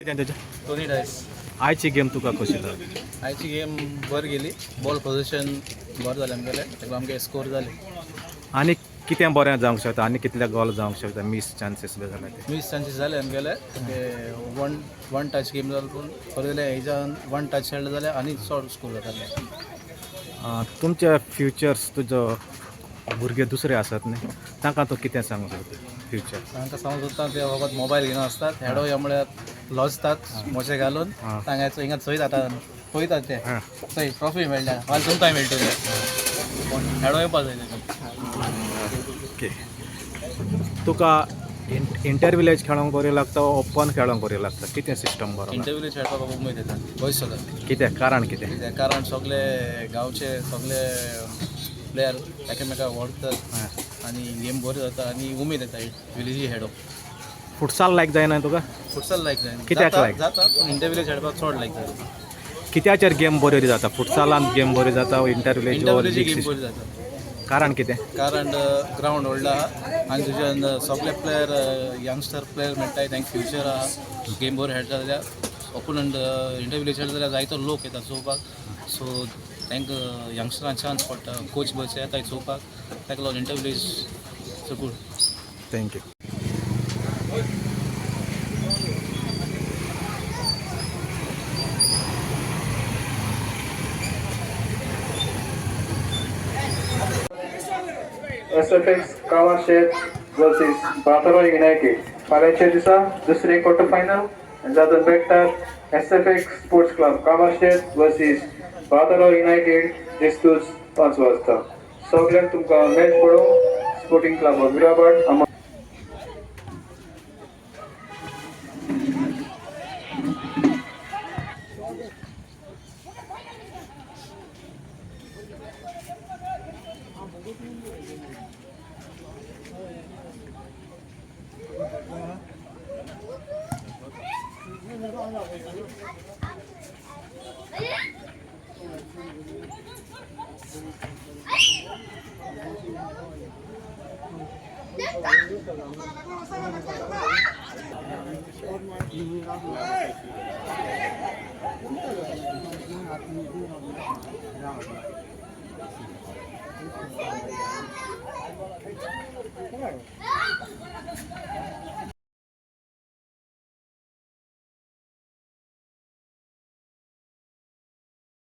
कितें? टोनी डायस. आयची गेम तुका कशी लागली? आयची गेम बरी गेली. बॉल पोझिशन बरें जालें आमगेलें, ताका आमगे स्कोर जाले. आनी कितें बरें जावंक शकता आनी कितले गोल जावंक शकता? मीस चान्सीस बी जाले ते? मीस चान्सीस जाले आमगेले. वन वन टच गेम जालो, पूण बरें जालें हेज्यान वन टच खेळ्ळें जाल्यार आनी चड स्कोर जाताले. तुमच्या फ्युचर्स, तुजो भुरगे दुसरे आसात न्ही, तांकां तूं कितें सांगूंक शकता फ्युचर? तांकां सांगूंक सोदता, ते फकत मोबायल घेवन आसतात, हेडो ह्या म्हळ्यार लजतात मोचे घालून. तांकां हिंगा चोयत आतां पळयतात ते, चोय ट्रॉफी मेळटा फाल्यां तुमकांय मेळटली, पूण हेडो येवपा जाय तेका. ओके, तुका इंटर विलेज खेळोंक बरें लागता, ओपन खेळोंक बरें लागता? कितें सिस्टम बरो लागता? इंटरव्यू खेळपाक उमेद येता, बरें जाता. कित्याक? कारण कितें? कित्याक? कारण सगळे गांवचे सगळे प्लेयर एकामेकाक वळखतात आनी गेम बरी जाता आनी उमेद येता विलेजी हेडो. फुटसाल लायक जायना तुका? फुटसाल लायक जायना. कित्याक जाता like? जाता, पूण इंटर विलेज खेळपाक चड लायक जाता. कित्याचेर गेम बरी जाता? फुटसालान गेम बरी जाता, इंटर विलेज? इंटर विलेजी गेम बरी जाता. कारण कितें? कारण ग्रावंड व्हडलो आहा आनी तुज्यान सगळे प्लेयर, यंगस्टर प्लेयर मेळटाय, तांकां फ्युचर आहा. गेम बरो खेळटा जाल्यार, ओपोनंट इंटर विलेज खेळटा जाल्यार जायतो लोक येता चोवपाक, सो तांकां यंगस्टरांक चान्स पडटा. कोच बस येताय चोवपाक, ताका लागून inter village so good. Thank you. SFX Kavarshet versus Batorao United. फाल्यांच्या दिसा दुसरे क्वॉर्टर फायनल जातून भेटतात SFX sports club Kavarshet versus Batorao United, दिस्तूच 5 वाजता. सगल्यांक तुमकां मॅच पळोवंक स्पोर्टिंग क्लब ऑफ विराबाट.